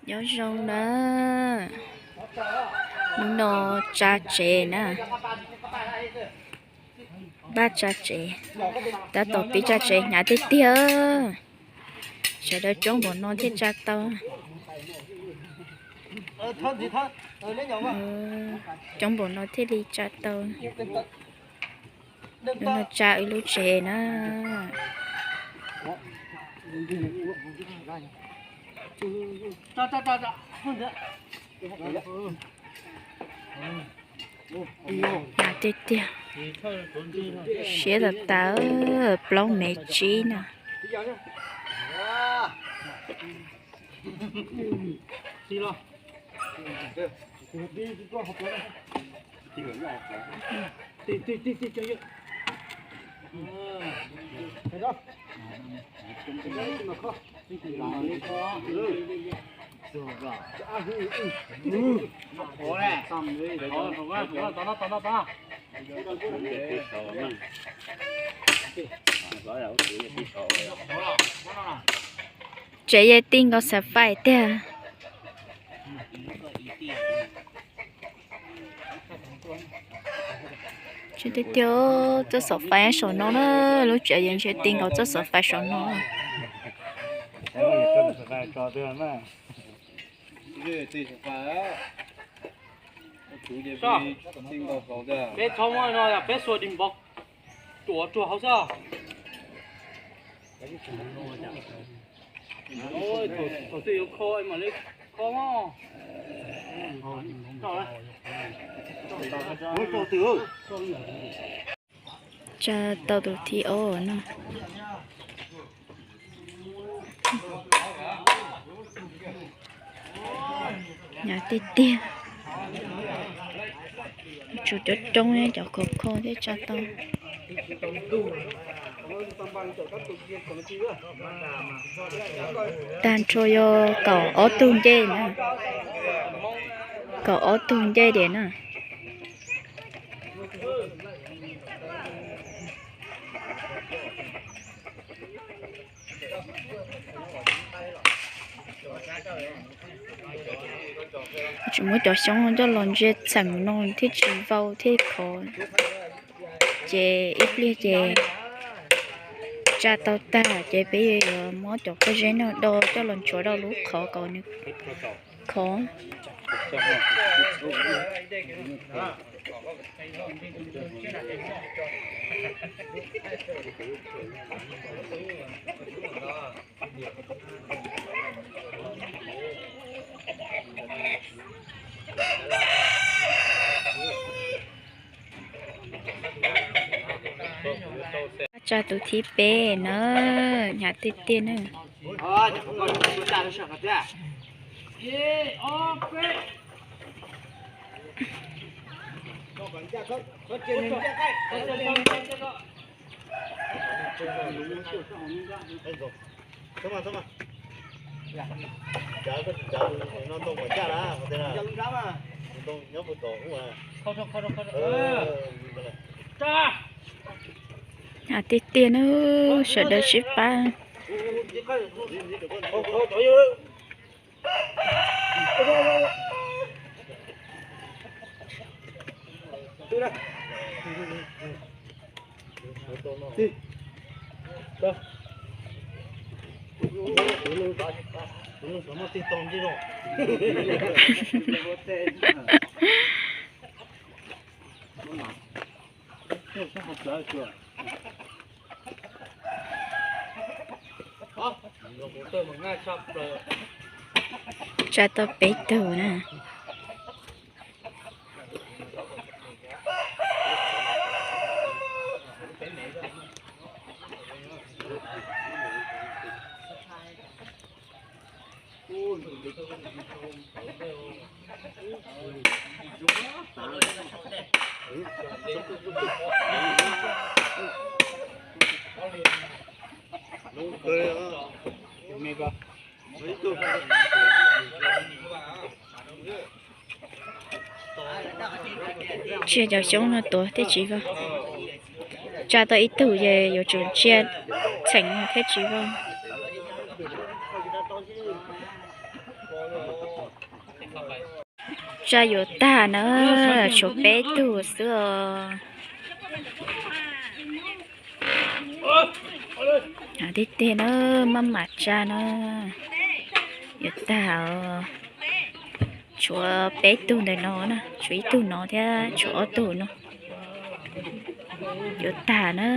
Nyob zoo na, hnub no tsa tsev na, npaj tsa tsev, tab tom pib tsa tsev hnyav tiag tiag. Sawv daws coob npaum no thiaj tsa tau, coob npaum no thiaj li tsa tau. Hnub no tsa wb lub tsev na. Hnyav tiag tiag, siab tas tas, plaub mev tsib na. Tsev yej tij nkaus xov fais tiag. Tsis tiag tiag, txoj xov fais saum no na, lub tsev yej tij nkaus txoj xov fais saum no. Peb txhob muab no, peb xuas di npov tuav rau hauv xwb. Thaum twg yuav kho mam li kho. Tsa tau tus thib ob no. Hnyav tiag tiag. Tsum cov roob cov khov kho thiaj tsa tau. Tag nrho yog kaum ob tug ncej na. Kaum ob tug ncej diam na. Tsis muab cov xyoob coj los ntsia txheem no thiaj tsis vau thiaj khov. Ces ib pliag ces tsa tau tag ces peb yuav muab cov pob zeb no do coj los ntsuav rau lub qhov kom nws khov. Tsa tus thib peb na, hnyav tiag tiag na. Hnyav tiag tiag na, sawv daws sib pab. Tsa tau peb tug na. Ntsia cov xyoob no tuav thiaj tsis vau. Tsa tau ib tug ces yuav tsum ntsia txheem no thiaj tsis vau. Tsa yuav tag na, tshuav peb tug xwb os. Tiag tiag na, maj mam tsa na, yuav tag os. Tshuav peb tug ntawm no na, tshuav ib tug no thiab tshuav ob tug no. Yuav tag na.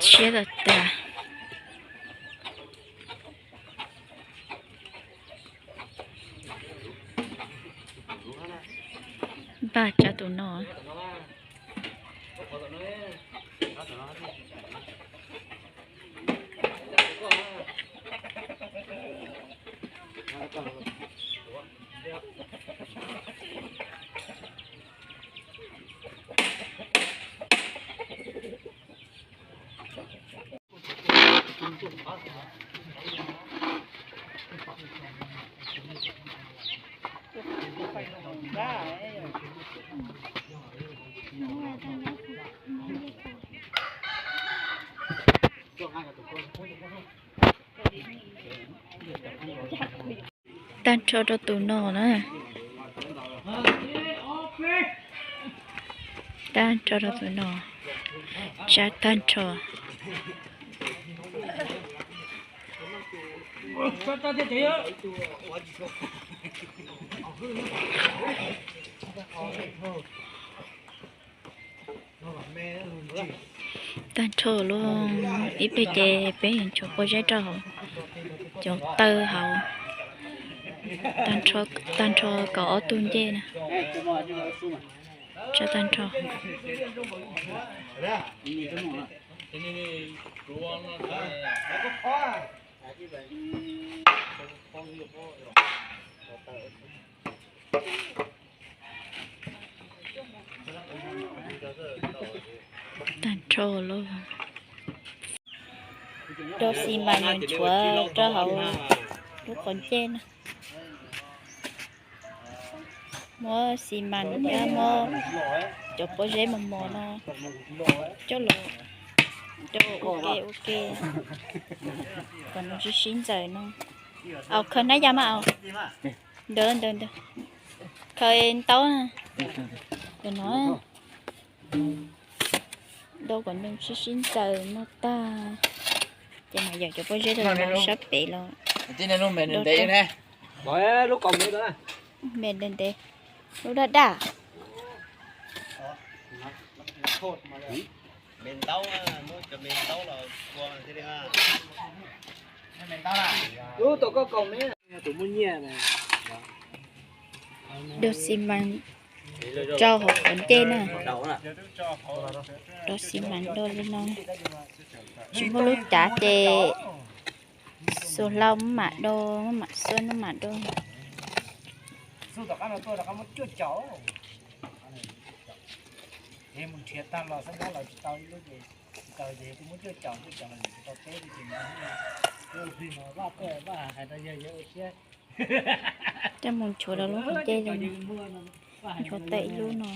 Siab tag tag. Npaj tsa tus no. Tag nrho rau tus no na. Tag nrho rau tus no. Tsa tag nrho. Tag nrho lub, ib pliag ces peb yuav tshuav pob zeb rau hauv, cov taw hauv. Tag nrho kaum ob tug ncej na. Tsa tag nrho. Tag nrho lauj. Rau xi mas nws tshuav rau hauv lub qhov ncej na. Muab xi mas thiab muab cov pob zeb mos mos no coj los rau ua ke ua ke kom nws sib sib ntxaws no. Au, khaws hnab ya mas au. Ntawd ntawd ntawd. Khaws ntaub ntawm no. Rau kom nws sib sib ntxaws no tag, ces mam yawm cov pob zeb rau sab pem los. Me ntev ntev, lub daj daj. Rau xi mas rau hauv qhov ncej na. Rau xi mas rau li no. Tsis muaj lub cav ces xuas hlau maj mam do, maj mam xuas maj mam do. Coj mus nchuav rau lub qhov ncej li no, nchuav tawm ib lub no.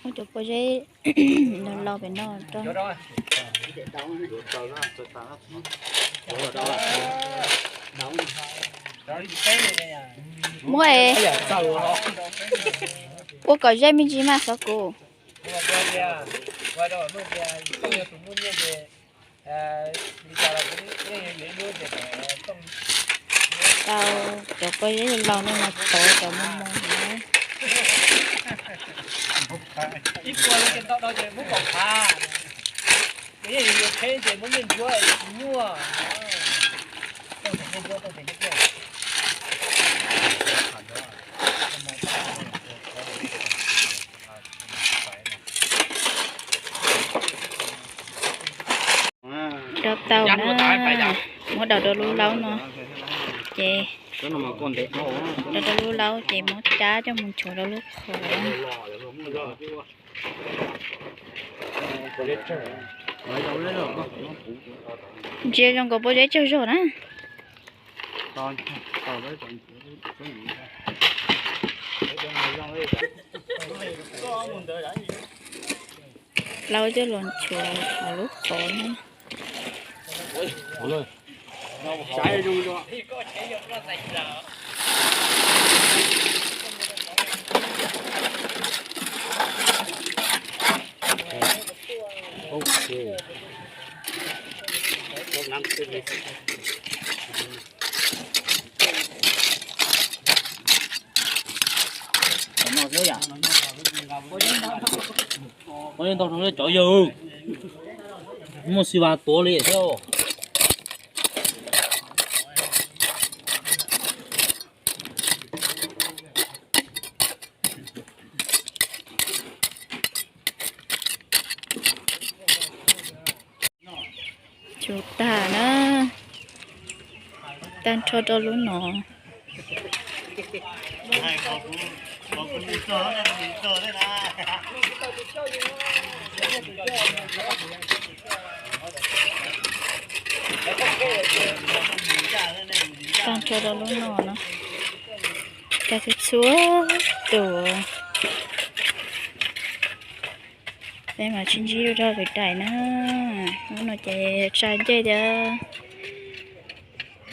Muab cov pob zeb los laus pem no rau. Muab es, ua kom zeb me ntsis mas xov kuv. Tau cov pob zeb laus no mas tov cov mos mos. Rau tau na. Muab daus rau lub laub no, ces daus rau lub laub ces muab cab coj mus nchuav rau lub qhov. Ntsia zoo nkaus pob zeb tsawg zog na. Laub coj los nchuav hauv lub qhov na. Ntau rau cov yawg, muaj xi vas tuav li thiab. Tsuav tag na, tag nrho rau lub no. Tag nrho rau lub no na, tag txhua txhua tus. Peb mam sib ntsib dua rau lwm daim na. Hnub no ces tsa ncej thiab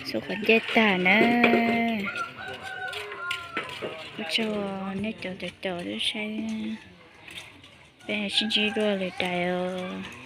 xua qhov ncej tag na. Ua tsaug nej cov caum caum saib, peb sib ntsib dua lwm daim os.